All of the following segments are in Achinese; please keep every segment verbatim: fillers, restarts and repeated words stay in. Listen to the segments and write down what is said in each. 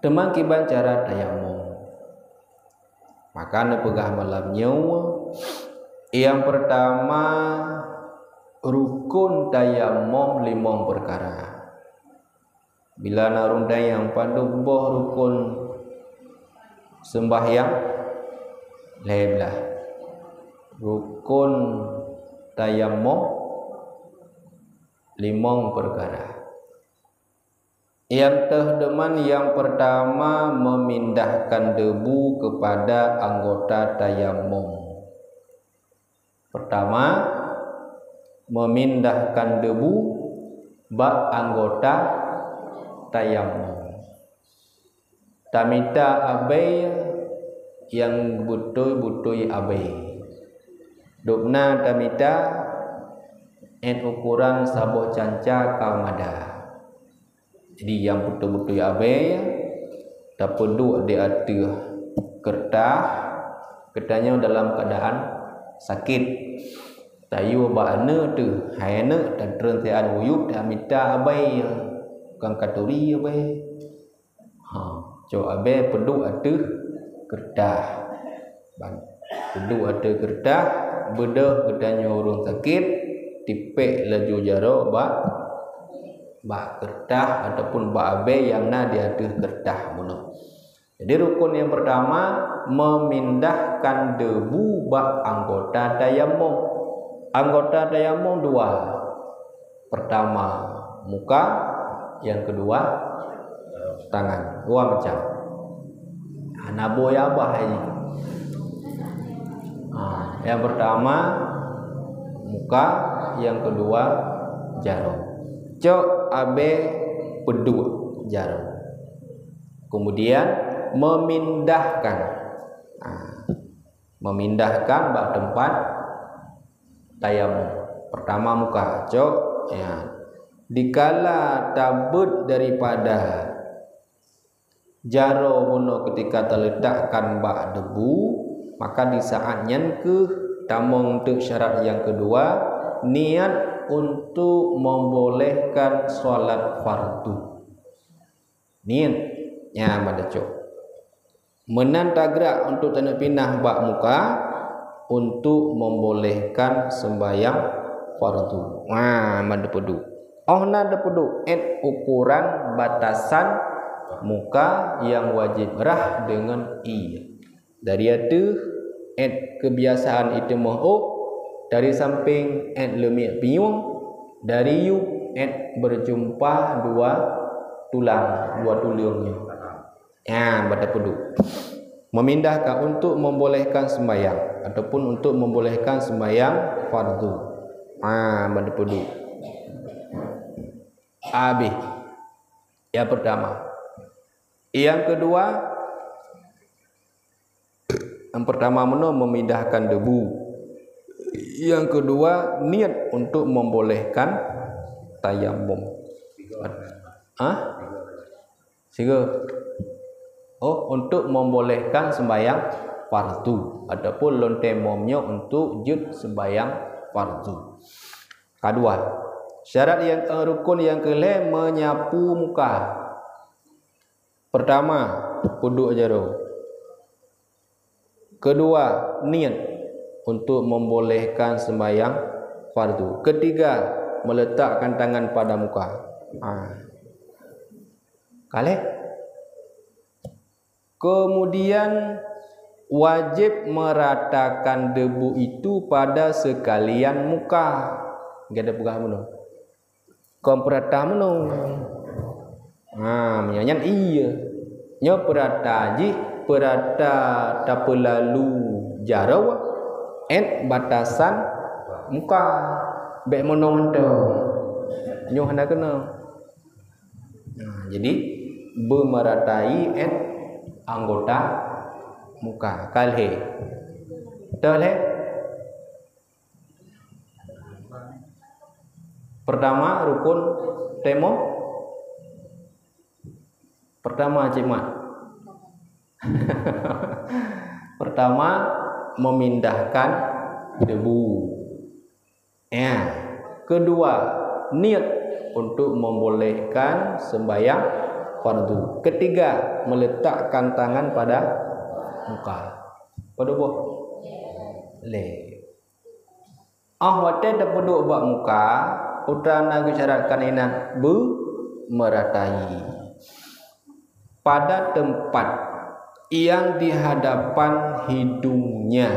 Teuma kiban cara tayamum. Maka neupeugah malam nyoe, nyang peurtama, rukon tayamum limong peukara. Bila na ureuëng tanyong padub boh rukon seumbahyang, lhée blaih. Rukon tayamum limong peukara. Nyang teuh deuman, nyang peurtama, memindahkan debu kepada anggota tayamum. Peurtama, memindahkan debu bak anggota tayamum. Tamita abée nyang beutôi-beutôi abée. Dubna tamita 'et ukoran saboh canca ka mada. Jadi, nyang beutôi-beutôi abée tapeuduek di ateueh keureutah, geutanyoe dalam keuadaan sakét. Tayue bak aneuk teuh, hai aneuk, tatreun siat huyub, tamita abée, kon katuri abée. Ha, cok abée peuduek ateueh keureutah. Ban, peuduek ateueh keureutah, beudôh geutanyoe ureuëng sakét, tipék laju jaroe bak, bak keureutah ataupun bak abée nyang na di ateueh keureutah bunoe. Jadi, rukon nyang peurtama, memindahkan debu bak anggota tayamum. Anggota tayamum dua. Peurtama muka, nyang keudua tangan. Dua macam. Hana boh nyang abah lagi. Ha, nyang peurtama muka, nyang keudua jaroe. Cok abée peuduek jaroe. Kemudian memindahkan. Ha, memindahkan bak teumpat tayamum. Peurtama muka, cok, ya. Dikala tabeuet daripada jaroe bunoe keutika taletakkan bak debu, maka di saat nyan kheueh tamong teuk syarat nyang keudua, niat untuk membolehkan salat fardu. Niet. Nyan ban teucok. Meunan tagerak untuk taneuk pinah bak muka untuk membolehkan sembahyang fardu. Ha, ban teupeuduek. Óh na teupeuduek, 'et ukoran batasan muka nyang wajéb rhah deungon ié. Dari ateueh, 'et keubiasaan iteumoh ôk, dari sampéng, 'et leumiek pinyueng, dari yup, 'et beureujumpa dua tulang, dua tuleueng nyoe. Nyan, ban teupeuduek. Memindahkan untuk membolehkan sembahyang ataupun untuk membolehkan sembahyang fardu. Ha, ban teupeuduek. Habéh. Nyang peurtama. Nyang keudua, nyang peurtama meunoe memindahkan debu. Nyang keudua, niat untuk membolehkan tayamum. Ha? Sigoe. Oh, untuk membolehkan sembahyang fardu ataupun lôn tayamum nyoe untuk jeuet sembahyang fardu. Kadua, syarat nyang, eh, rukon nyang keulhée menyapu muka. Peurtama, peuduek jaroe. Keudua, niet untuk membolehkan sembahyang fardu. Keutiga, meletakkan tangan pada muka. Ha. Ka lhée? Kemudian, wajéb meratakan debu itu pada sekalian muka. Gata peugah bunoe. Kon peurata meunoe. Ha, meunyoe nyan ié. Nyoe peurata jih, peurata tapeulalu jaroe, 'et batasan muka. Bék meunoe mantong. Nyoe hana keunoe. Nah, jadi, beumeratai 'et anggota muka. Ka lhée. Teuh lhée? Peurtama, rukon tayamum. Peurtama, Cik Mat. Peurtama, memindahkan debu. Ya. Keudua, niet untuk membolehkan sembahyang Fardu. Ketiga, meletakkan tangan pada muka. Padub boh? Lé. Ah, watée tapeuduek bak muka, utra na geusyaratkan inan beu meratai. Pada tempat yang di hadapan hidungnya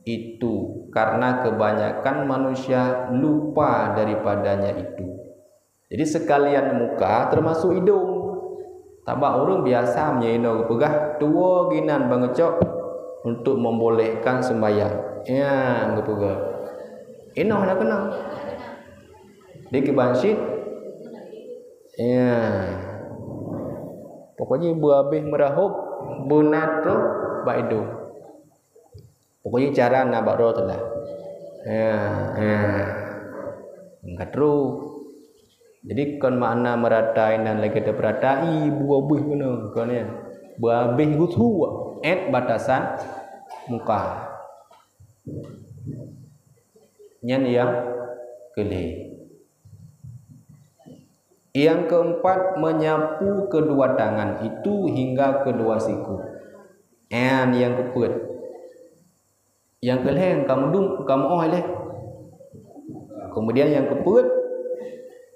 itu, karena kebanyakan manusia lupa daripadanya itu. Jadi, sekalian muka termasuk idong. Sabab ureuëng biasa meunyoe inoe geupeugah, tuwoe ginan bangeujok untuk membolehkan sembahyang. Nyan geupeugah. Inoe hana keunong. Di kiban cit. Ya. Pokoknya beuhabéh meurahop, beuna troh bak idong. Pokoknya cara na bak droe teulah. Ya, ya. Enggak true. Jadi kon makna meratai nan lagée teuperatai beuhabéh keunoe, kon ya. Beuhabéh geusu, et batasan muka. Nyan nyang keulhée. Yang keempat, menyapu kedua tangan itu hingga kedua siku. Nyan yang keupeuet. Yang keulhée ka meudum, ka meuoh lé. Kemudian yang keupeuet,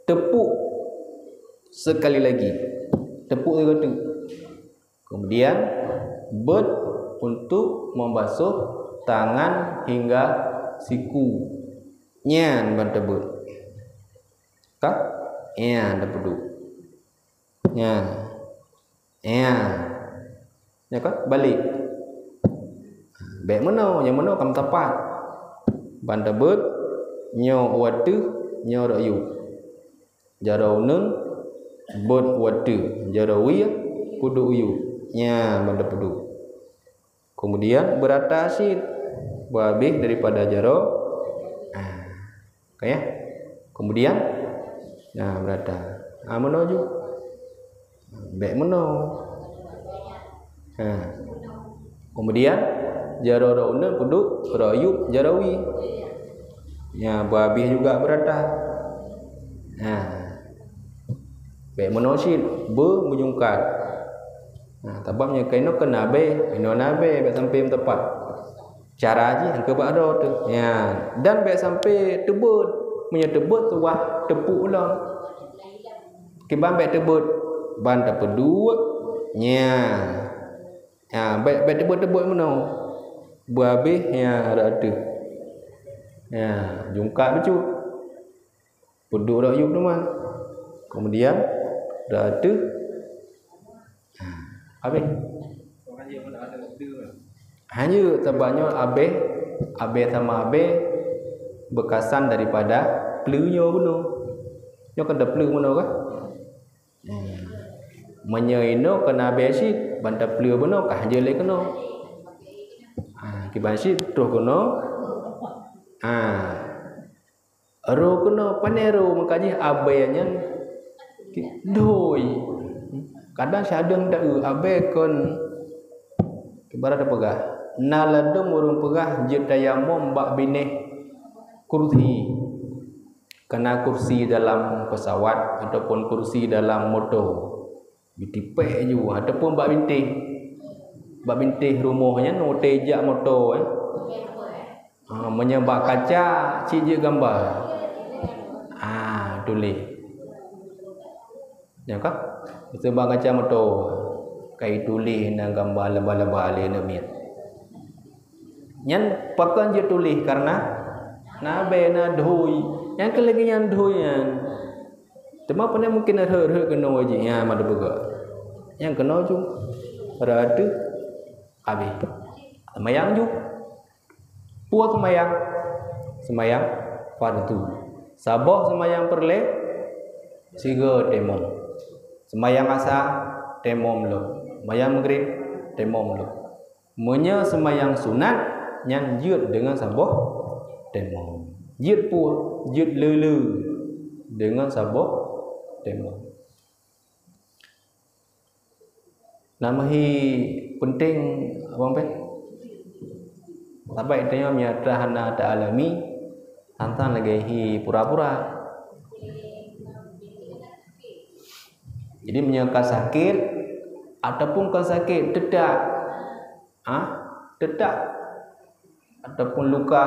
tepuk sekali lagi. Tepuk sigoe teuk. Kemudian, beuet untuk membasuh tangan hingga siku. Nyan ban tabeuet. Ka? Nyan tapeuduek. Nyan. Nyan. Nyan ka? Balik. Bék meunoe, nyang meunoe ka meusapat. Ban tabeuet, nyoe u ateueh, nyoe rot yub. Jaroe uneuen, beuet u ateueh, jaroe wie, peuduek u yub. Nyan ban tapeuduek. Kemudian beurata cit, beuhabéh daripada jaroe. Ah, ka ya. Kemudian, nah, beurata. Ah, meunoe ju. Bék meunoe. Ha. Kemudian, jaroe rot uneuen peuduek, rot yub jaroe wie. Ya, beuhabéh juga beurata. Ha. Bék meunoe cit, beu meujungkat. Ha, sabab nyang keunoe keu nabée, inoe nabée, bék sampai meutepat. Cara jih nyang keu bak droe teuh. Ya, dan bék sampai teubeuet. Meunyoe teubeuet, tuwah tepuk lom. Kiban bék teubeuet, ban tapeuduek. Nya. Ha, bék, bék teubeuet-teubeuet meunoe. Beuhabéh, ya, rot ateueh. Ya, jungkat bacut. Peuduek rot yub teuma. Kemudian, rot ateueh. Ha, habéh. Hanya sabab nyoe abéh, abéh sama abéh beukasan daripada pleue nyoe bunoe. Nyoe kan tapleue bunoe kah? Hmm. Meunyoe inoe keu nabée cit, ban tapleue bunoe kah jeuet lé keunoe. Ha, kiban cit troh keunoe. Ha. Ro keunoe, pane ro, meuka jih abée nyan dhui. Kadang sadeueng ta-eu abée kon, ibarat peugah, na ladom ureuëng peugah jeuet tayamom bak binéh kursi. Kana kursi dalam pesawat ataupun kursi dalam moto. Bitipék ju, ataupun bak bintéh. Bak bintéh rumoh nyan, watée jak moto, eh. Ha, meunyoe bak kaca, cit jeuet gamba. Ha, tuléh. Nyan ka? Miseue bak kaca moto. Kai tuléh na gamba laba-laba lé aneuk miet. Nyan pakon jeuet tuléh, karena nabée na dhui. Nyan keuh lagée nyan dhui nyan. Teuma pane mungken rhot-rhot keunoe jih, nyan meudobeugok. Nyang keunoe ju rhot ateueh abéh. Seumayang ju. Peue seumayang? Seumayang fardu. Saboh seumayang peureulée, sigoe tayamom. Seumayang asa, tayamom lom. Seumayang meugreb, tayamom lom. Meunyoe seumayang sunat, nyan jeuet deungon saboh tayamom. Jeuet peue? Jeuet le-le deungon saboh tayamom. Na meuhi peunteng, Abang Peh? Sabai tanyoe meunyoe atra hana ta-alami, tantang lagée hi pura-pura. Jadi meunyoe ka sakét ataupun kon sakét, teutak, ha, teutak ataupun luka,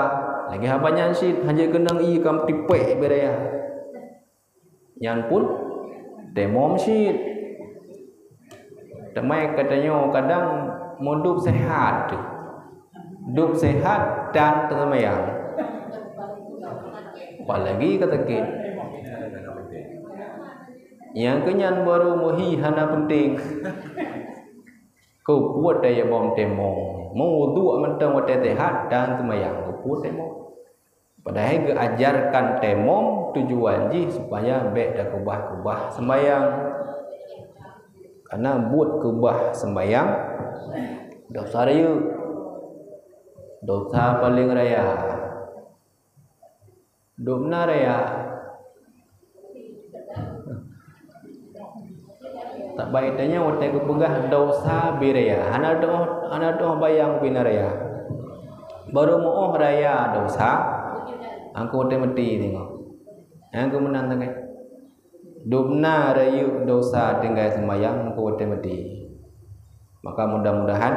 lagée haba nyan cit, hana keunong ié ka meutipék bak raya. Nyan pun tayamum cit. Teuma geutanyoe kadang meudub sehat, dub sehat dan teuseumayang. Apalagi ka sakét. Nyang keu nyan barô meuhi hana peunteng. Keupeue tayamum-tayamum? Meuwudhu mantong watée sehat dan seumayang, keupeue tayamum? Padahai geuajarkan tayamum tujuan jih supaya bék takeubah-keubah seumayang. Karena buet keubah seumayang dosa rayeuk, dosa paleng raya. Dub na raya. Tabai tanyoe watée geupeugah dosa bak raya, hana teuoh, hana teuoh bayang bak na raya. Barô meuoh raya dosa, angkau watée maté teungoh. Nyang keu meunan sagai. Dub na rayeuk dosa tinggai seumayang, angkau watée maté. Maka mudah-mudahan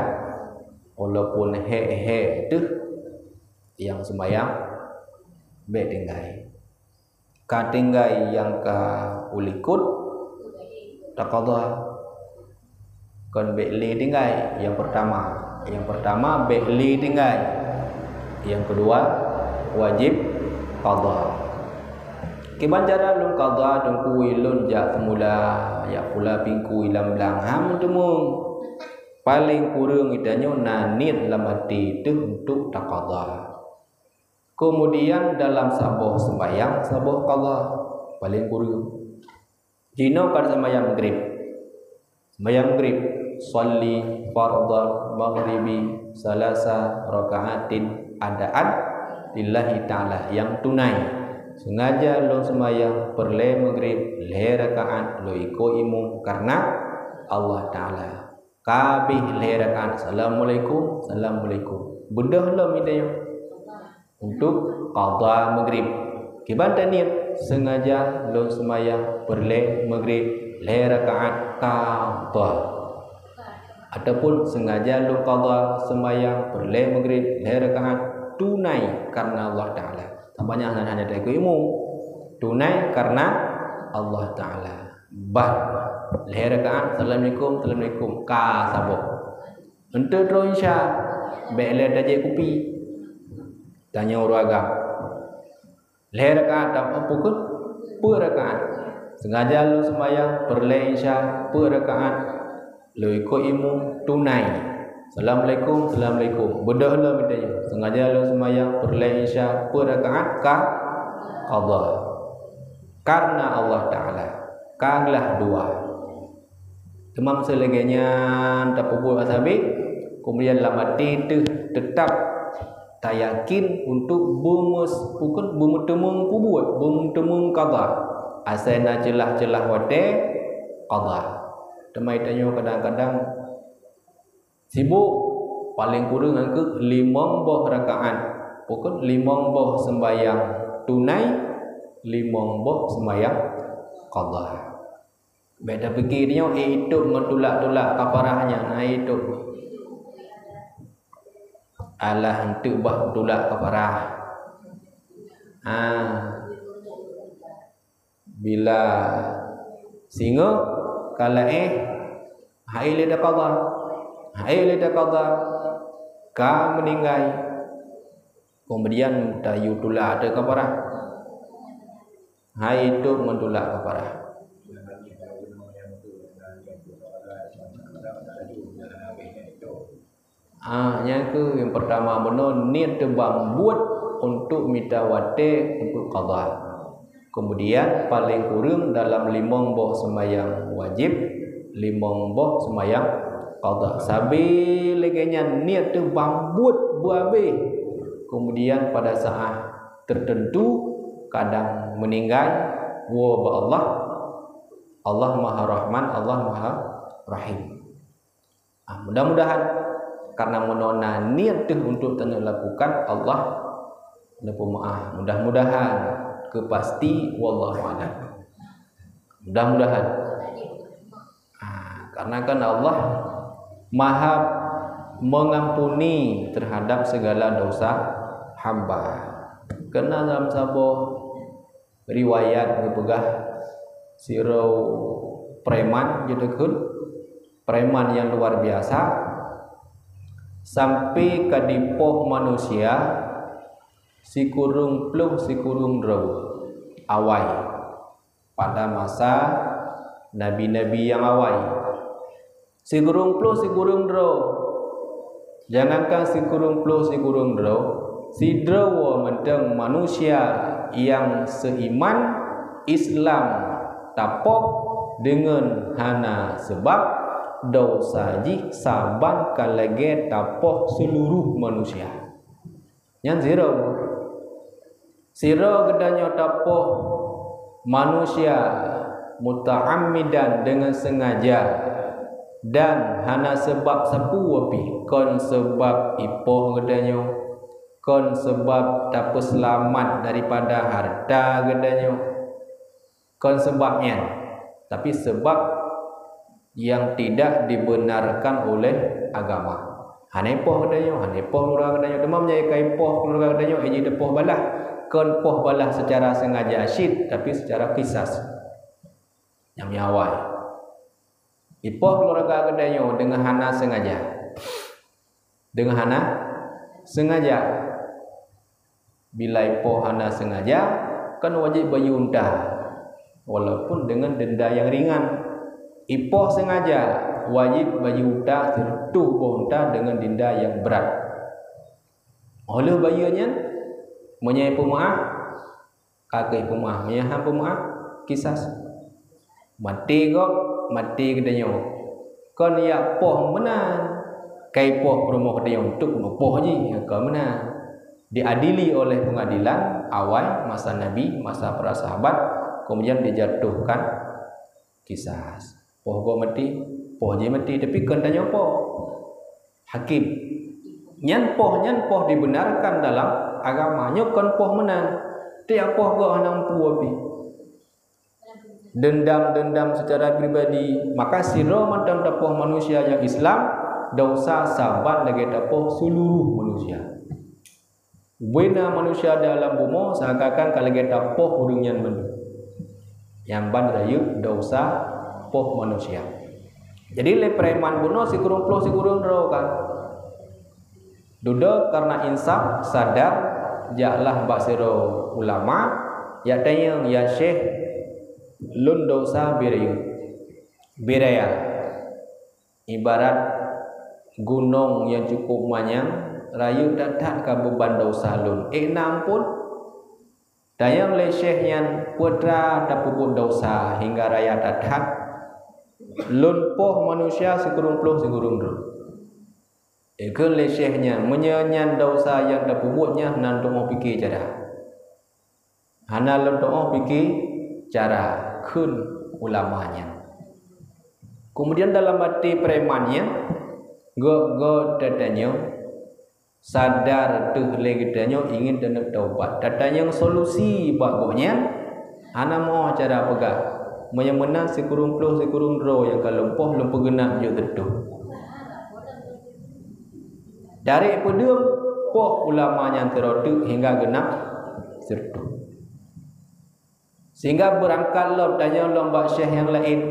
walaupun hék-hék teuh nyang seumayang bék tinggai. Ka tinggai nyang ka u likot taqadha, kon bék lé tinggai. Nyang pertama, nyang pertama bék lé tinggai. Nyang kedua wajéb qadha. Kiban cara lôn qadha, teungku, lôn jak seumula, jak pula bingkui lam blang, han meuteumé. Paleng kureueng geutanyoe na niet lam até teuh untuk taqadha. Keumudian dalam saboh seumbahyang saboh qadha, paleng kureueng. Jinoe ka seumbahyang maghrib. Seumbahyang maghrib, shalli fardhal maghribi salasa raka'atin adaan lillahi ta'ala, nyang tunai. Sengaja lôn seumbahyang peureulée maghrib lhée rakaat lôn iko imum karna Allah Ta'ala. Ka habéh lhée rakaat, assalamualaikum, assalamualaikum. Beudôh lom geutanyoe untuk qadha maghrib. Kiban taniet, sengaja lôn seumayang peureulée maghrib lhée rakaat qadha. Ataupun sengaja lôn qadha seumayang peureulée maghrib lhée rakaat tunai karna Allah Ta'ala. Saban nyan hana, hana taikot imum. Tunai karna Allah Ta'ala. Ban lhée rakaat, assalamualaikum, assalamualaikum, ka saboh. Eunteuk troh Isya, bék lé tajép kupi. Tanyoe ureueng agam. Lhée rakaat, tam-, pukon peuet rakaat. Sengaja lôn seumayang peureulée Isya peuet rakaat. Lôn ikot imum tunai. Assalamualaikum, assalamualaikum. Beudôh lom geutanyoe. Sengaja lôn seumayang peureulée Isya peuet rakaat ka qadha. Karna Allah Ta'ala. Ka glah dua. Teuma meusé lagée nyan tapeubuet sabe, keumudian lam até teuh teutab tayakin untuk beumeus-, bukon beumeuteumong peubuet, beumeuteumong qadha. Asai na ceulah-ceulah watée qadha. Teuma tanyoe kadang-kadang sibok, paleng kureueng angkeuek limong boh rakaat. Bukon limong boh seumbahyang tunai, limong boh seumbahyang qadha. Bék tapike nyoe, eh, itôb ngon tulak-tulak kafarah nyan, na itôb. Alah, eunteuk bah tulak kafarah. Ha. Bila singoh ka laéh, hai lé taqadha. Hai lé taqadha. Ka meuninggai. Keumudian tayue tulak ateueh kafarah. Hai itôb ngon tulak kafarah. Ah, nyang keu nyang peurtama bunoe niet teuh ban buet untuk mita watée untuk qadha. Keumudian paleng kureueng dalam limong boh seumayang wajéb, limong boh seumayang qadha. Sabe lagée nyan niet teuh ban buet beuhabéh. Keumudian pada saát teuteuntu kadang meuninggai, woe bak Allah. Allah Maha Rahman, Allah Maha Rahim. Ah, mudah-mudahan karna meunoe na niet teuh untuk tanyoe lakukan, Allah neupeumeuáh. Mudah-mudahan, keupasti, wallahu a'lam. Mudah-mudahan. Karena kan Allah Maha mengampuni terhadap segala dosa hamba. Keunan dalam saboh riwayat geupeugah, sidroe preman jeuet kheun, preman nyang luar biasa, sampai ka dipoh manusia sikureueng ploh sikureueng droe awai. Pada masa nabi-nabi nyang awai, sikureueng ploh sikureueng droe. Jangankan sikureueng ploh sikureueng droe, sidroe mantong manusia nyang seiman Islam tapoh deungon hana seubab, dosa jih saban ka lagée tapoh seuluruh manusia. Nyan sidroe. Sidroe geutanyoe tapoh manusia muta'ammidan, deungon sengaja, dan hana seubab sapeue pih, kon seubab ipoh geutanyoe, kon seubab tapeuseulamat daripada hareuta geutanyoe, kon seubab nyan, tapi seubab nyang tidak dibenarkan oleh agama. Hana ipoh geutanyoe, hana ipoh keuluwarga geutanyoe, teuma meunyoe ka ipoh keuluwarga geutanyoe, eh, jiteupoh balah. Kon poh balah secara sengaja cit, tapi secara kisas. Nyang awai. Ipoh keuluwarga geutanyoe deungon hana sengaja. Deungon hana sengaja. Bila ipoh hana sengaja, kan wajéb bayeue unta, walaupun deungon denda nyang ringan. Ipoh sengaja, wajéb bayeue unta sireutôh boh unta deungon denda nyang brat. Óh lheueh bayeue nyan, meunyoe peumeuáh, ka kheueh peumeuáh, meunyoe han peumeuáh, kisas. Maté gob, maté geutanyoe. Kon jak poh meunan. Ka ipoh peurumoh geutanyoe, untuk neupoh jih, kon meunan. Diadili oleh pengadilan awai masa Nabi, masa para sahabat, kemudian dijatuhkan kisas. Poh gob maté, poh jih maté, tapi kon tanyoe poh. Hakim. Nyan poh, nyan poh dibenarkan dalam agama. Nyoe kon poh meunan. Tiep poh gob hana mampu pih. Dendam-dendam secara pribadi, maka sidroe mantong tapoh manusia nyang Islam, dosa saban lagée tapoh seuluruh manusia. Ubena manusia di alam bumoe seakan-akan ka lagée tapoh ureuëng nyan mandum. Nyang ban rayeuk dosa poh manusia. Jadi lé preman bunoe sikureueng ploh sikureueng droe ka. Dudoe karena insaf, sadar, jaklah bak sidroe ulama, jak tanyong, "Ya Syekh, lôn dosa birayeuk, biraya." Ibarat gunong nyang cukup manyang, rayeuk that-that ka beuban dosa lôn. Ék na amphon? Tanyong lé syekh nyan, "Peue teuma tapeubuet dosa hingga raya that-that? Lôn poh manusia sikureueng ploh sikureueng droe." Ikheun lé syekh nyan, "Meunyoe nyan dosa nyang tapeubuet nyan, hana lôn tu'oh pike cara. Hana lôn tu'oh pike cara," kheun ulama nyan. Kemudian dalam até preman nyan, gok-gok tatanyong, sadar teuh lé geutanyoe ingin taneuk taubat. Tatanyong solusi bak gobnyan, hana meu'oh cara peugah. Meunyoe meunan sikureueng ploh sikureueng droe nyang ka lôn poh lôn peugeunap jeuet teuh. Dari peudeueng poh ulama nyan sidroe teuk hingga geunap sireutôh. Sehingga beurangkat lom tanyong lom bak syekh nyang laén.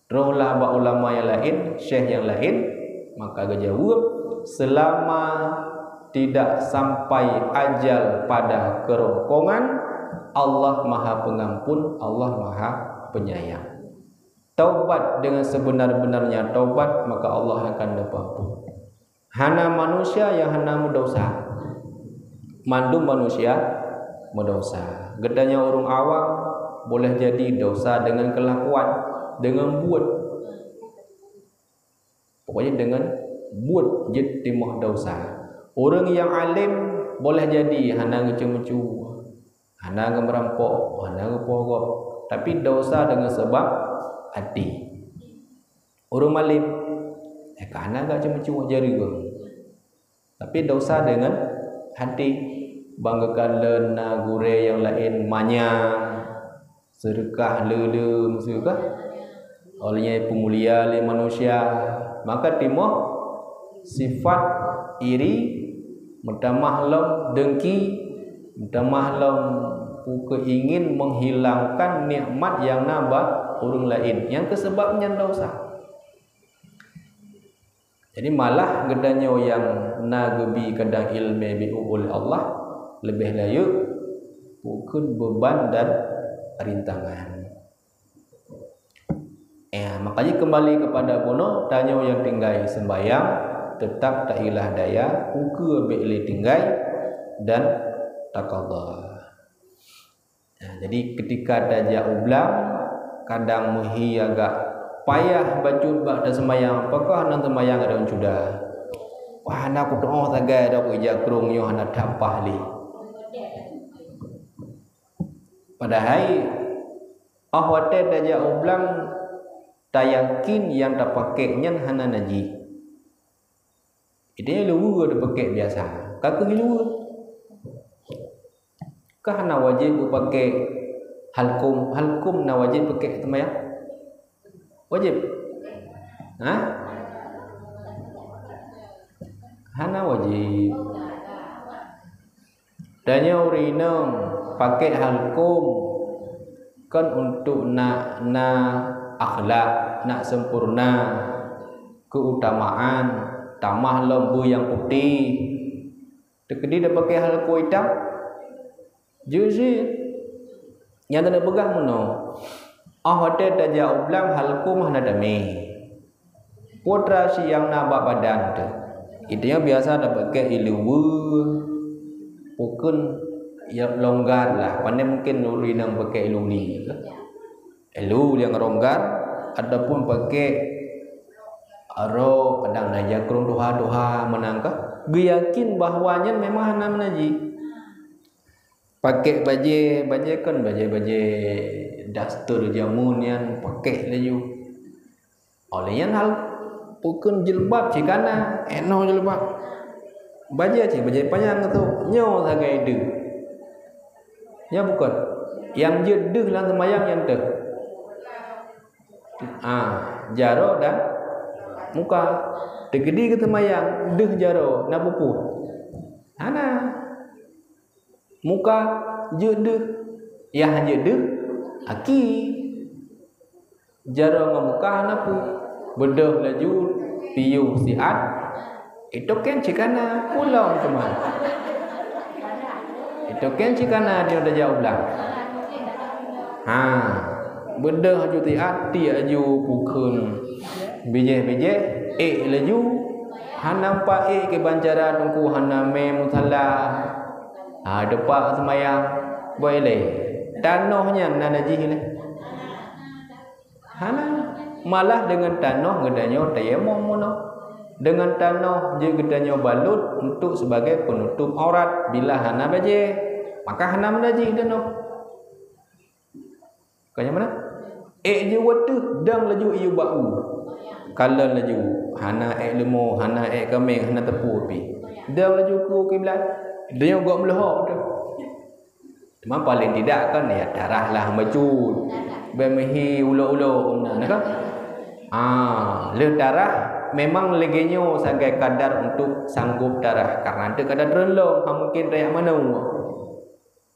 Rohlah bak ulama nyang laén, syekh nyang laén, maka geujaweueb, "Selama tidak sampai ajal pada kerongkongan, Allah Maha Pengampun, Allah Maha Penyayang." Taubat dengan sebenar-benarnya taubat, maka Allah akan neupeuampun. Hana manusia nyang hana meudosa. Mandum manusia meudosa. Geutanyoe ureuëng awam boleh jadi dosa deungon keulakuan, deungon buet. Pokoknya deungon buet jeuet timoh dosa. Ureuëng nyang além boleh jadi hana geuceumeucue, hana geumeurampoe, hana geupoh gob, tapi dosa deungon sabab até. Ureuëng malém, eh, ka hana geuceumeucue jari geuh. Tapi dosa deungon até, bang geukalon na gurée nyang laén manyang, seudeukah le-le, seudeukah. Óh lheueh nyan peumulia lé manusia, maka timoh sifat iri, meutamah lom dengki, meutamah lom peue keuh ingin menghilangkan nikmat nyang na bak ureuëng laén. Nyang keuh sabab nyan desya. Jadi malah geutanyoe nyang na geubi kadang iéleumé beu uleh Allah, leubeh rayeuk bukon beuban dan rintangan. Ya, makanya kembali kepada bunoe, tanyoe nyang tinggai sembahyang, tetap tailah daya, ukeue bék lé tinggai dan taqadha. Nah, jadi ketika tajak u blang, kadang meuhi agak payah bacut bak taseumbahyang, pakon hana seumbahyang ada sudah. Wah, hana kutuoh sagai dah ku ija krong nyoe hana tampah lé. Padahai óh watée tajak u blang, tayakin nyang tapakék nyan hana najih. Itu nyan luweue tapakék biasa. Ka keuh luweue. Ka hana wajéb beupakék halkum. Halkum na wajéb pakék teumaya? Wajéb? Ha? Hana wajéb. Tanyoe ureuëng inong pakék halkum kon untuk na, na akhlak, na sempurna, keutamaan, tamah lom beu nyang putéh. Teukeudi tapakék halkum itam? Jeuet cit. Nyang tapeugah meunoe, óh watée tajak u blang halkum hana tamé. Putra si nyang na bak badan teuh. Itu nyang biasa tapakék ié luweue, bukon nyang longgar lah. Pane mungkin ureuëng inong pakék ié luli. Ié lu nyang longgar ataupun pakék rok kadang na ija krong tuha-tuha meunan kah. Geuyakin bahwa nyan memang hana meunajih. Pakék bajée, bajée kon bajée-bajée daster jameun nyan pakék laju. Óh lheueh nyan hal bukon jilbab cit kana, éh noh jilbab. Bajée cit bajée panyang tu, nyoe sagai deuh. Ya bukon. Nyang jeuet deuh lam seumayang nyan teuh. Ah, jaroe dan muka. Teukeudi keu seumayang deuh jaroe na pupuk. Hana. Muka jeuet deuh, nyang han jeuet deuh aki. Jaroe ngon muka hana peue. Beudôh laju piôh siat. Itokeng cit kana pulang teuma. Itokeng cit kana dia tajak u blang. Ha, beudôh laju siat, tiek laju pukon bijéh-bijéh, ék laju. Hana nampak ék kiban cara teungku hana mé musala. Ha, teumpat seumayang, boh ilée. Tanoh nyan na najih ilée? Hana. Malah deungon tanoh geutanyoe tayamum meunoe. Deungon tanoh jeuet geutanyoe balut untuk sebagai penutup aurat bila hana bajée. Maka hana meunajih tanoh. Ka nyang mana? Ék jeuet teuh, dong laju iyue bak u. Kalon laju, hana ék leumo, hana ék kaméng, hana teupeu pih. Dong laju keu kiblat. Deunyoe gok meuleuhok teuh. Teuma paling tidak kan ya tarah lah bacut. Bèk meuhi ulok-ulok meunan kan. Ah, lheueh tarah memang lagée nyoe sagai kadar untuk sanggob tarah. Karena teuh kadar treun lom, ha mungkin raya manoe.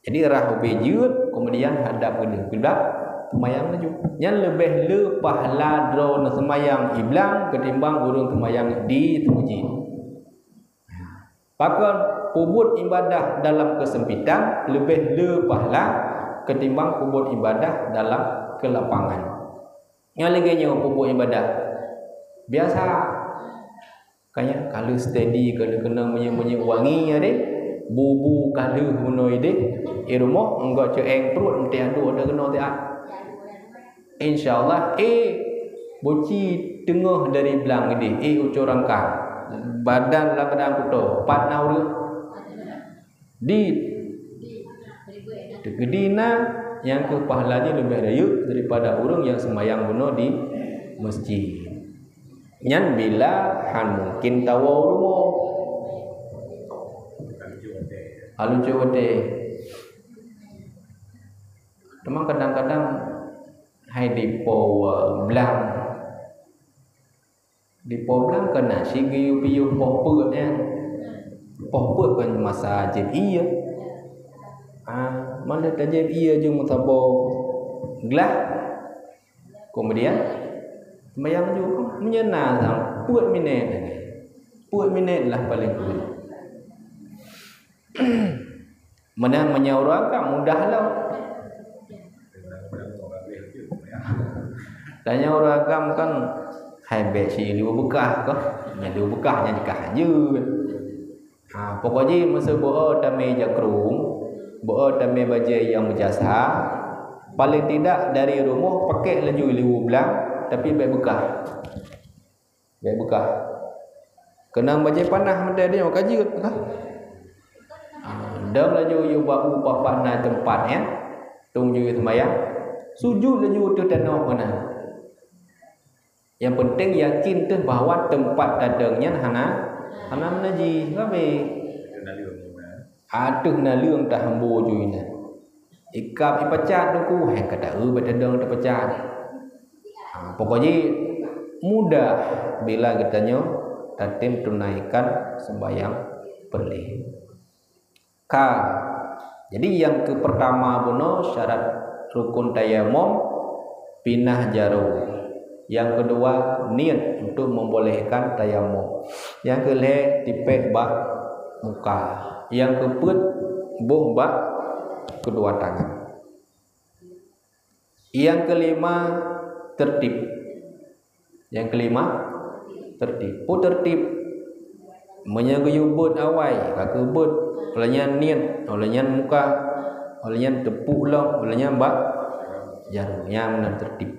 Jadi rhah ubé jeuet, kemudian hadap keu kiblat, seumayang laju. Nyan leubeh le pahala droeneuh seumayang i blang ketimbang ureuëng seumayang di teumujin. Pakon peubuet ibadah dalam keusempitan leubeh le pahala ketimbang peubuet ibadah dalam keulapangan. Nyan lagée nyoe peubuet ibadah biasa. Kanya kalau steady, kalau kena meunyoe-meunyoe wangi ya deh, bubu kalau meunoe deh, di rumoh enggak ceueng perut meuti aduk ada kena tiat. Insya Allah, eh, boci teungoh dari blang deh, eh, ucur rangkang. Badan lam keadaan kuto, pat na ureuëng. Di teukeudi na nyang keu pahalanya leubeh rayeuk daripada ureuëng nyang seumayang bunoe di masjid. Nyan bila han mungkin tawoe u rumoh. Alucu watée. Teuma kadang-kadang hai dipo blang Di po blang kan na si geuyue piôh poh peuet nyan. Poh peuet kan masa jieb ie. Ah, mandum tajieb ie jeuem saboh glah. Kemudian, seumayang laju. Meunyoe na sang peuet minét. Peuet minét lah paling kureueng. Meunan meunyoe ureueng agam mudah lom. Tanyoe ureueng agam kan hai bék si liweu beukah kah. Nyang liweu beukah nyan jikah jeuet. Ha, pokok jih meuseu beu-o tamé jakrong, beu-o tamé bajée nyang meujasa, paléng tidak dari rumoh pakek laju liweu blang, tapi bék beukah. Bék beukah. Keunong bajée panah meudeh nyoe ka jeuet kah? Ha, dong laju yue bak u pat-pat na teumpat nyan, tueng jih seumayang, sujut laju teuh tanoh keunan. Nyang peunteng yakin teuh bahwa teumpat tadong nyan hana, hana meunajih. Habéh. Ateueh naleueng tahambo jui nyan. Ikab ipacat teungku, hai ka taeu bak tadong teupacat. Ha, pokok jih mudah bila geutanyoe tatem tunaikan sembahyang peureulée. Ka. Jadi nyang keu peurtama bunoe syarat rukun tayamum pinah jaroe. Nyang keudua niet untuk membolehkan tayamum. Nyang keulhée tipék bak muka. Nyang keupeuet boh bak keudua tangan. Nyang keulima tertib. Nyang keulima tertib. Peue tertib? Meunyoe geuyue beuet awai, ka keuh beuet, óh lheueh nyan niet, óh lheueh nyan muka, óh lheueh nyan teupuk lom, óh lheueh nyan bak jaroe. Nyan meunan tertib.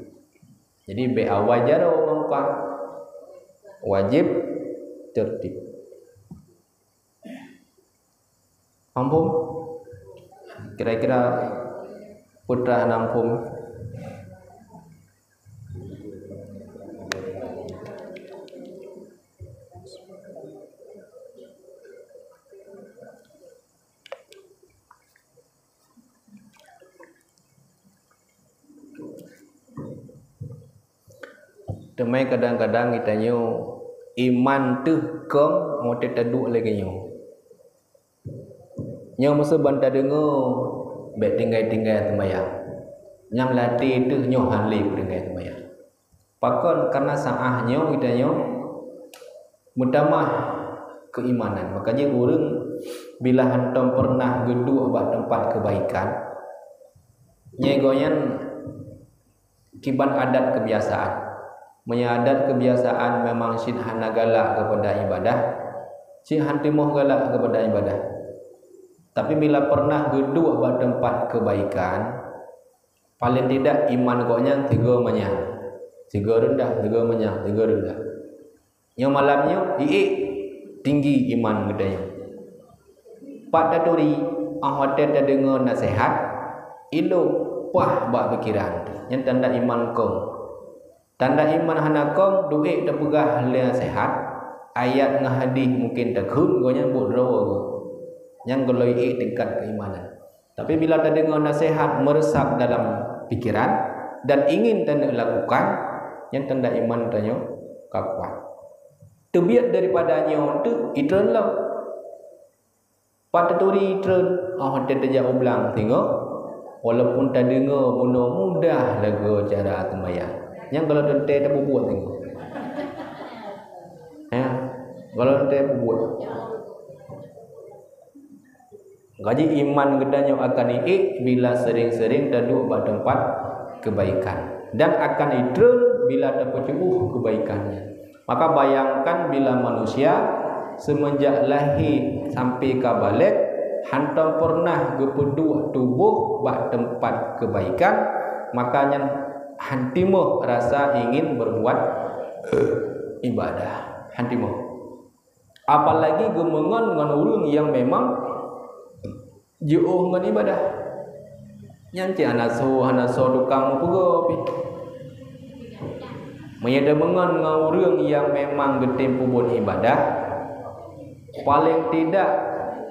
Jadi bék awai jaroe ngon muka. Wajéb tertib. Paham? Kira-kira putra hana muphom. Teuma kadang-kadang geutanyoe iman teuh kong watée taduek lagée nyoe. Nyoe meuseuban tadeungoe bék tinggai-tinggai seumayang. Nyang latée teuh nyoe han lé peutinggai seumayang. Pakon? Karena saáh nyoe geutanyoe meutamah keuimanan. Maka jih ureuëng bila hantom peureunah geuduek bak teumpat keubaikan, nyan gobnyan kiban adat keubiasaan. Meunyoe adat keubiasaan memang cit hana galak keupada ibadah, cit han timoh galak keupada ibadah. Tapi bila peureunah geuduek bak teumpat keubaikan, paléng tidak iman gobnyan sigoe manyang, sigoe reundah, sigoe manyang, sigoe reundah. Nyoe malam nyoe, iék tinggi iman geutanyoe. Pat taturi, óh watée tadeungoe naseuhat, ilok paih bak pikeran. Nyan tanda iman kong. Tanda iman hana kong, duek tapeugah lé naseuhat, ayat ngon hadih mungken takheun gobnyan buet droe geuh. Nyan gohlom iék tingkat keuimanan. Tapi bila tadeungoe naseuhat meureusap dalam pikeran dan ingin taneuk lakukan, nyan tanda iman tanyoe ka kuat. Teubiet daripada nyoe teuk itreun lom. Pat taturi itreun, óh watée tajak u blang singoh, walaupun tadeungoe bunoe mudah lagoe cara seumayang. Nyan gohlom teuntée tapubuet singoh. Ya, gohlom teuntée pubuet. Gaji iman geutanyoe akan iék bila sering-sering taduek bak teumpat keubaikan dan akan itreun bila tapeucuuh keubaikan nyan. Maka bayangkan bila manusia seumeunjak lahé sampai ka balek hantom peureunah geupeuduek tuboh bak teumpat keubaikan, maka nyan han timoh rasa ingin berbuat ibadah. Han timoh. Apalagi geumeungon ngon ureuëng nyang memang jiôh ngon ibadah. Nyan cit hana soe, hana soe tukang meupeugah pih. Meunyoe teumeungon ngon ureuëng nyang memang geutem peubuet ibadah, paléng tidak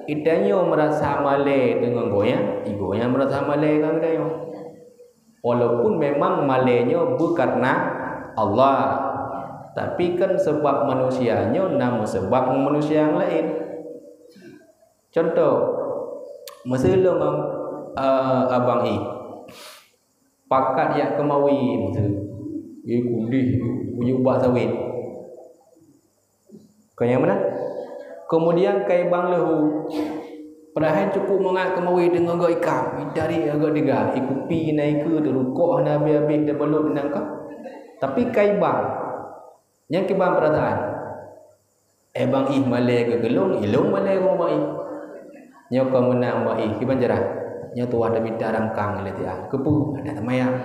geutanyoe meurasa malée deungon gobnyan, gobnyan meurasa malée ngon geutanyoe. Walaupun memang malée nyoe beukareuna Allah. Tapi kan sebab manusia nyoe na meuseubab ngon manusia nyang laén. Contoh, meuseu lôn ngon, eh, abang Ih pakat jak keumawe meuseu, i kudeh, ujeuk bak sawét. Kon nyang meunan. Keumudian kai bang leuhu. Padahai cukup mangat keumawe deungon gok ikam, itarek gok tiga, ikupi na ikeue, teurukok hana habéh-habéh, teubalot nangka. Tapi kai bang, nyang kiban peurasaan. Eh, bang Ih malée keu lôn, ilôn malée keu bang Ih. Nyoe kon meunan bang Ih, kiban cara. Nyoe tuwah tamita rangkang lé tian. Keupeue? Adak seumayang.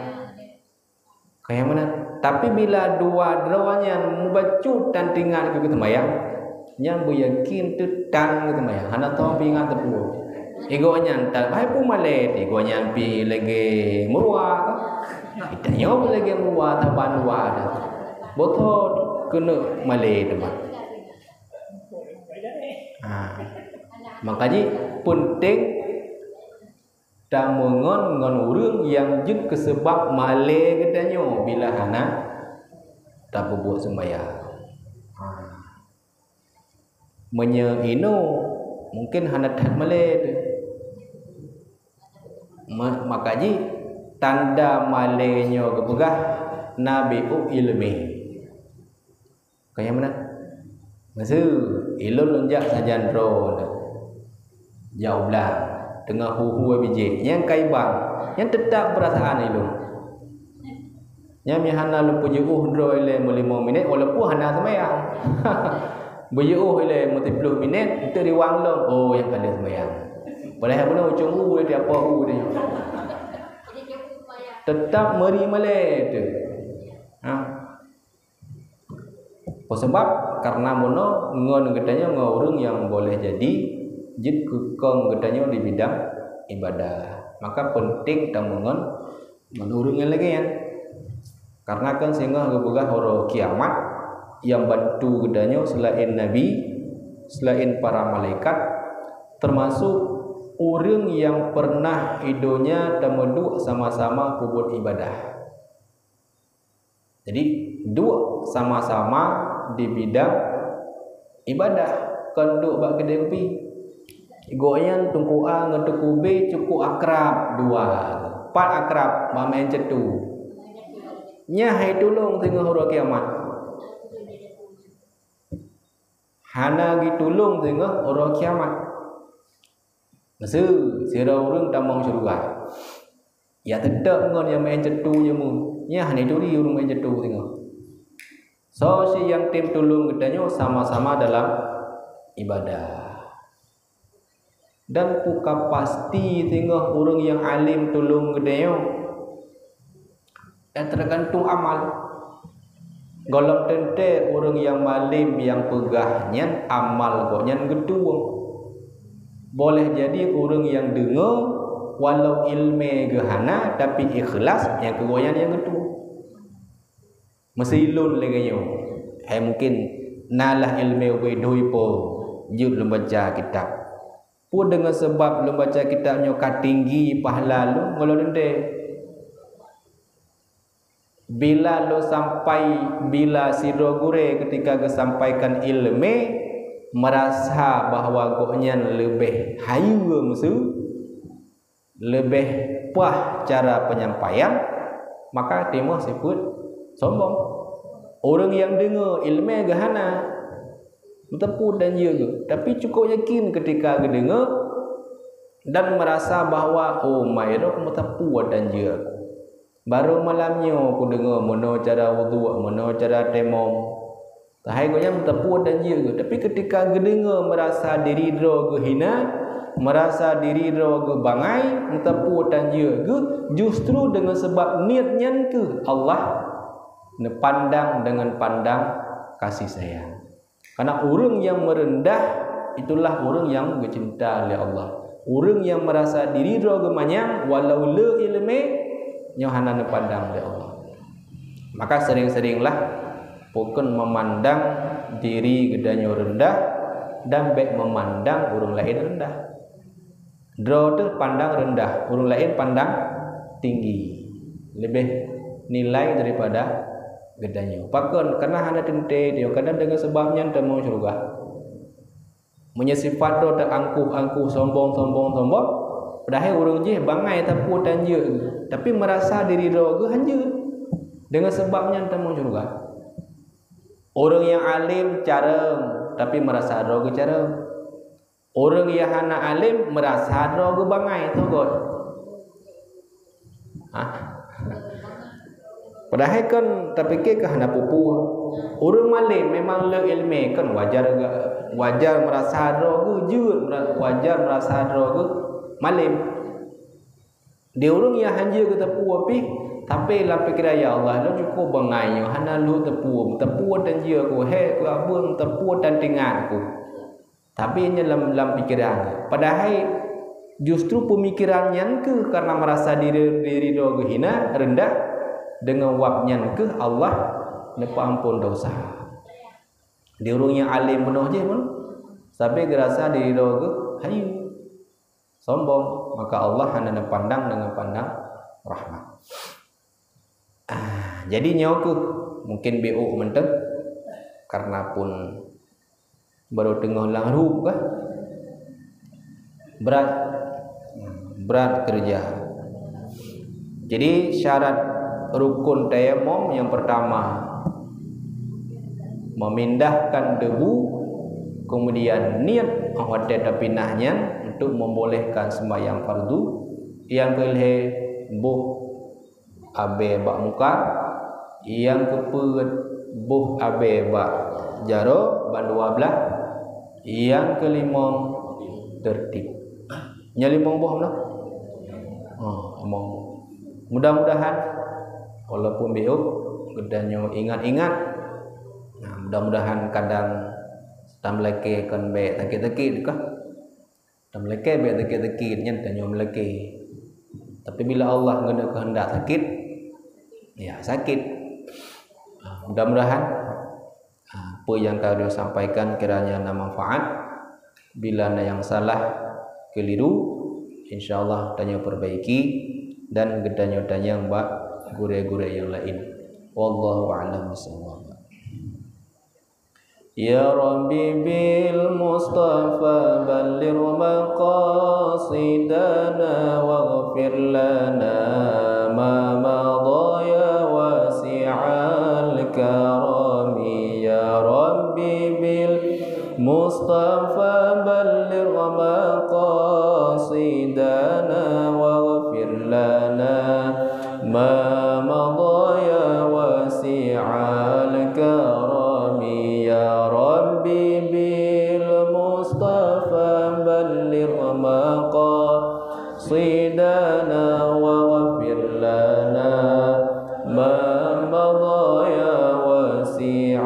Kaya meunan. Tapi bila dua droe nyan mubacut tan teuingat keu geuseumayang, nyan beuyakin teuh tan geuseumayang, hana teuingat teupeue. Igoe nyan tan, bahai pun malée, igoe nyan pi lagée meurua. Tanyoe pun lagée meurua, saban dua dah. Bothot keuneuk malée teuma. Ha. Maka jih penting tameungon ngon ureuëng nyang jeuet keu seubab malée geutanyoe bila hana tapeubuet seumayang. Ha. Meunyoe inoe, mungken hana that malée teuh. Ma-, maka jih tanda malée nyoe geupeugah na beuôk iéleumé. Kaya meunan. Meuseu, ilôn lôn jak sajan droe, jak u blang, teungoh hu-hu bijéh, nyang kai bang, nyan teutab peurasaan ilôn. Nyan meuhana lôn peujeuôh droe ilée meulimong minét, walaupun hana seumayang. Beujeuôh ilée meusiploh minét, eunteuk riwang lom, oh, nyang ka lheueh seumayang. Padahai bunoe ucong u, di apa u teuh. Teutab meuri malée teuh. Ha. Peue sabab? Karena bunoe ngon geutanyoe ngon ureuëng nyang boleh jadi jeuet keu kong geutanyoe di bidang ibadah. Maka penting tameungon ngon ureuëng nyang lagée nyan. Karena kan singoh geupeugah uroe kiamat nyang bantu geutanyoe selain nabi, selain para malaikat, termasuk ureuëng nyang pernah i donya tameuduek sama-sama peubuet ibadah. Jadi, duek sama-sama di bidang ibadah, kon duek bak keudée kupi. Gobnyan Teungku A ngon Teungku B cukup akrab dua. Pat akrab, bak meu'en cetu. Nyan hai tulông singoh uroe kiamat. Hana jitulông singoh uroe kiamat. Meuseu sidroe ureuëng tamong syeuruga, ya teutab ngon nyang meu'en cetu jeumu, nyan hana jituri ureuëng meu'en cetu singoh. Soe cit nyang tem tulông geutanyoe sama-sama dalam ibadah. Dan peue ka pasti singoh ureuëng nyang além tulông geutanyoe? Eh, teugantung amal. Gohlom teuntée ureuëng nyang malém nyang peugah nyan amal gobnyan geutueng. Boleh jadi ureuëng nyang deungoe, walau iéleumé geuh hana, tapi ikhlas nyang keu gobnyan nyang geutueng. Meuseu lôn lagée nyoe, hai mungken na lah iéleumé ubé dhui po jeuet lôn baca kitab. Peue deungon sabab lôn baca kitab nyoe ka tinggi pahala lôn ngon lôn teuntée? Bila lôn sampai, bila sidroe gurée ketika geusampaikan iéleumé, meurasa bahwa gobnyan leubeh hayeue meuseu, leubeh paih cara penyampaian, maka timoh sifeuet sombong. Ureuëng nyang deungoe iéleumé geuh hana, meuteupeu dan jeuet geuh, tapi cukup yakin ketika geudeungoe dan meurasa bahwa, "Oh, meurok meuteupeu dan jeuet." Barô malam nyoe kudeungoe meunoe cara wudhu, meunoe cara tayamum. Keuhai gobnyan meuteupeu dan jeuet geuh, tapi ketika geudeungoe meurasa diri droe geuh hina, meurasa diri droe geuh bangai, meuteupeu dan jeuet geuh, justru deungon sabab niet nyan keuh Allah neupandang deungon pandang kasih sayang. Karena ureuëng nyang meureundah, itulah ureuëng nyang geucinta lé Allah. Ureuëng nyang meurasa diri droe geuh manyang, walau le iéleumé, nyoe hana neupandang lé Allah. Maka sering-seringlah pokon meumandang diri geutanyoe reundah dan bék meumandang ureuëng laén reundah. Droe teuh pandang reundah, ureuëng laén pandang tinggi, leubeh nilai daripada geutanyoe. Pakon? Karena hana teuntée tanyoe, kadang deungon sabab nyan tamong syeuruga. Meunyoe sifat droe teuangkuh-angkuh, sombong-sombong-sombong, padahai ureuëng jih bangai tapue tan jeuet geuh, tapi meurasa diri droe geuh han jeuet. Deungon sabab nyan tamong syeuruga. Ureuëng nyang além carông, tapi meurasa droe geuh carông. Ureuëng nyang hana além meurasa droe geuh bangai, seugot. Hah? Padahai kon tapike ka hana peue-peue. Ureuëng malém memang le iéleumé, kon wajar ga-, wajar meurasa droe geuh jeuet, meura-, wajar meurasa droe geuh malém. Di ureuëng nyang han jeuet geuh tapue pih, tapi lam pikeran, "Ya Allah, lôn cukôp bangai nyoe, hana lheueh tapue, tapue tan jeuet ku, hék ku abeueng, tapue tan teuingat ku." Tapi nyan lam, lam pikeran. Padahai justru peumikiran nyan keuh karena meurasa diri, diri droe geuh hina, reundah, deungon wab nyan keuh Allah neupeuampon desya. Di ureuëng nyang além bunoe jih pun, sabé geurasa diri droe geuh hayeu, sombong, maka Allah hana neupandang deungon pandang rahmat. Ah, jadi nyoe keuh mungkin B O mantong, karena pun baru teungoh lam rup kah? Berat, berat kerja. Jadi syarat rukun tayamum yang pertama, memindahkan debu, kemudian niat watée tapinah nyan untuk membolehkan sembahyang fardu. Yang keulhée, boh abée bak muka, nyang keupeuet boh abée bak jaroe ban dua blaih, nyang keulimong teurtib. Nyan limong boh meunan? Oh, limong boh. Mudah-mudahan, walaupun B O, geutanyoe ingat-ingat. Nah, mudah-mudahan kadang tameulakée kon bék sakét-sakét kah. Tameulakée bék sakét-sakét, nyan tanyoe meulakée. Tapi bila Allah geuneuk keuheundak sakét, ya sakét. Mudah-mudahan, ah, peue nyang ka lôn sampaikan kiranya na manfaat. Bila na nyang salah, keuliru, insya Allah tanyoe perbaiki dan geutanyoe tanyong bak gurée-gurée nyang laén. Wallahu a'lam bishawab. يا رب بالمصطفى بلغ مقاصدنا واغفر لنا ما مضى يا واسع الكرم. يا رب بالمصطفى بلغ مقاصدنا واغفر لنا ما مضى يا واسع الكرم. يا رب بالمصطفى بلغ مقاصدنا واغفر لنا ما مضى يا واسع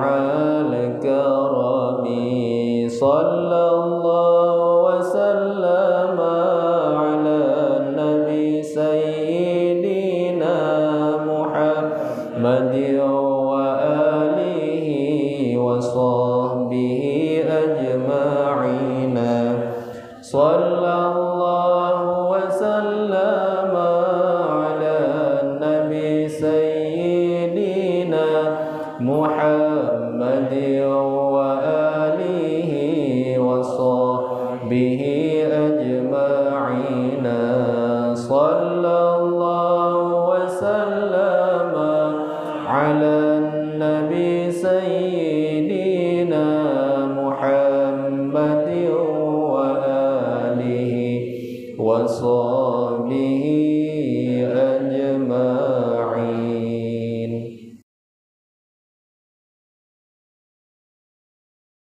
الكرم. صلى الله وسلم على النبي سيدنا محمد وآله وصحبه أجمعين. صلى الله وسلم على النبي سيدنا محمد وآله وصحبه أجمعين. صلى الله وسلم على النبي سيدنا محمد وآله وصحبه